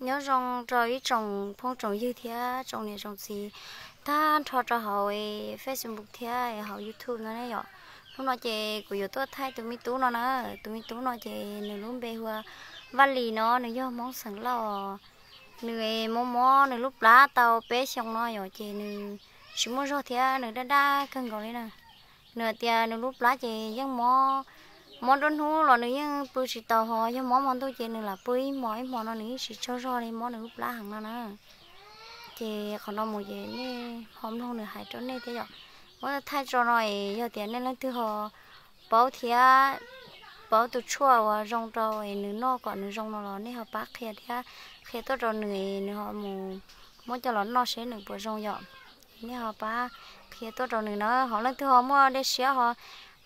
Nyob zoo rau ib tsoom phooj tsoom ywg thiab tsoom niam tsoom txiv tag nrho rau hauv Facebook thiab hauv YouTube no ne yom. Hnub no ces kuv yuav tuaj thaij tus me tub no na. Tus me tub no ces nws lub npe hu ua Vaj Lis no, nws yog Hmoob xeem Lauj. Nws mob mob nws lub plab tau peb xyoos no yom, ces nws tsis muaj zog thiab nws daj daj kawg nkaus li na. Nws hais tias nws lub plab ces yeej mob, mob nruab hnub los nws yeej pw tsis taus, ho yog mob hmo ntuj ces nws lam pw ib hmos ib hmos no nws yeej tsis tsaug zog li, mob nws lub plab heev no na. Ces qhov no mus ces nej ho mloog nws hais rau nej thiab yom. Muab thaij tso no es yog tias nej leej twg ho paub thiab paub tus tshuaj uas zoo rau es nws noj kom nws zoo no los nej ho pab qhia thiab, qhia tuaj rau nws es nws ho mus muab coj los noj seb nws puas zoo yom. Nej ho pab qhia tuaj rau nws na. Ho leej twg ho muaj dej siab ho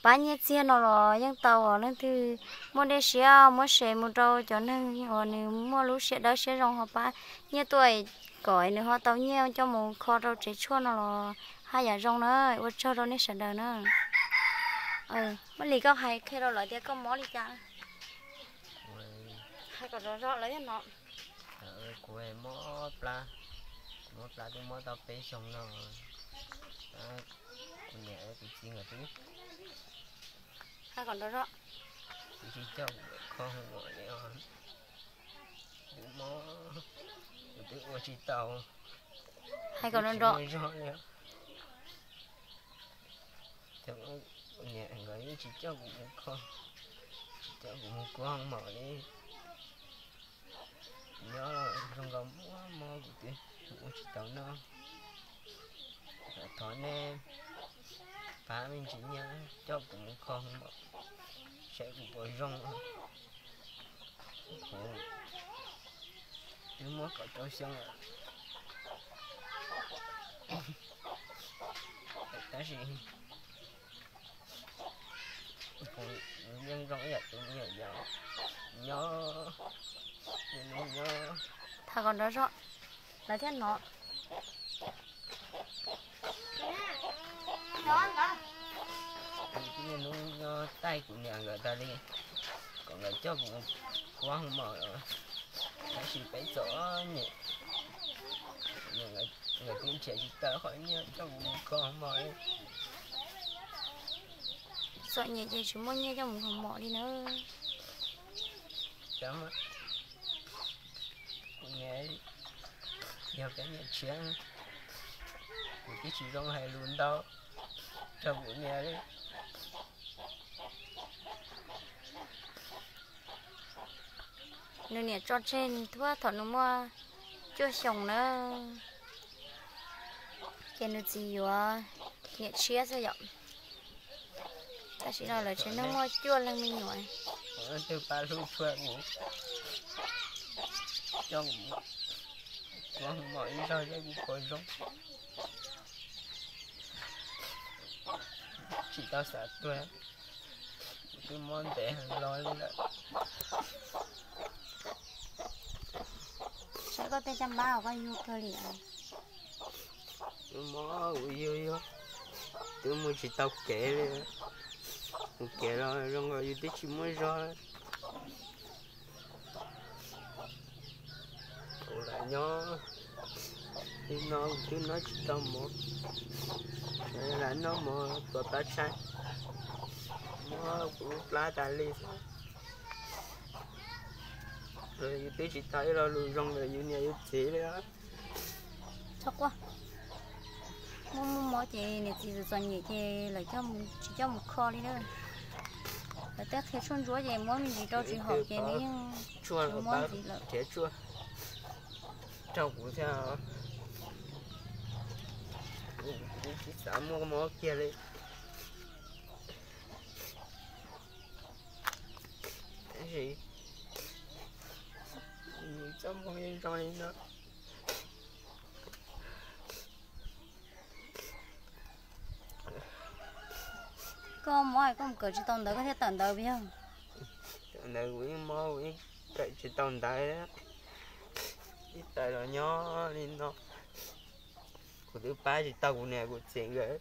pab nyiaj txiag no los yeej tau os. Leej twg muaj dej siab muab share mus rau cov neeg uas nws muaj lub siab dawb siab zoo ho pab nyiaj tuaj kom nws ho tau nyiaj coj mus kho rau tsev tshuaj no los haj yam zoo na. Ua tsaug rau nej sawv daws na. Vaj Lis, koj hais qhia rau lawv tias koj mob li cas? Hais kom zov zog lawv thiaj hnov. Kuv mob plab, kuv mob plab twb mob tau peb xyoos no. Kuv niam kuv txiv nkawd twb, hais kom nrov zog, twb tsis coj kuv kho li os. Twb mob, kuv twb ua tsis tau, hais kom nrov nrov, zog li. Kuv niam nkawd yeej tsis coj kuv mus kho, tsis coj kuv mus kho hoo maum li. Nyob zoo nkaus mob mob kuv twb ua tsis tau noj. Thov nej pab me ntsis nyiaj coj kuv mus kho hoo maum seb kuv puas zoo. Kuv twb muaj kaum rau xyoo lawm, tab sis kuv yeej zoo ib yam tus me nyuam yaus nyob, nyob, tham kom nrov zog lawv thiaj hnov. Kuv tib niaj hnub nyob taij kuv niam nkawd tas li kom nkawd coj kuv mus kho hoo maum, tab sis peb txom nyem, nkawd twb nrhiav tsis tau qhov nyiaj coj kuv mus kho hoo maum li. Txom nyem ces tsis muaj nyiaj coj mus kho hoo maum li na. Kuv niam yog peb niam tshiab, kuv twb tsis zoo hais lus ntau rau kuv niam li. Nws niam tso tseg nws tuag thaum nws muaj cuaj xyoos na, ces nws txiv yuav niam tshiab xwb yom. Tam sim no lawv tsev neeg muaj cuaj leej me nyuam. Leej twg pab hlub tshua kuv, coj kuv mus kho hoo maum ib zaug seb kuv puas zoo. Tsis tau xav tuag, kuv twb mob ntev heev los li lawm. Saib koj tej caj npab koj yug kawg li. Twb mob kuv yug yug, twb mus tsis tau kev li. Mus kev los zoo nkaus yus twb tsis muaj zog. Kuv lam nyob li no kuv twb noj tsis tau mov, lam noj mov tuav plab tshaib, mob kuv plab tas li. Yus twb tsis tau ib lo lus zoo rau yus niam yus txiv li. Txhob quaj, muaj muaj mob ces niam txiv txom txom nyem ces lawv tsis coj mus kho li na. Lawv tej qhia tshuaj ntsuab ces muab me ntsis rau tsis haum ces nws yeej tsis muab ntxiv lawm. Qhia tshuaj rau kuv thiab, kuv tsis xav muaj mob kiag li. Tab sis nws txoj moo yeej zoo li no. Koj mob koj mus kawm tsis tau ntawv koj thiaj tawm ntawv puas yog? Tawm ntawv kuv yeej mob kuv yeej kawm tsis tau ntawv, ib tawm los nyob li no. Kuv twb pab tsis tau kuv niam kuv txiv nkawd,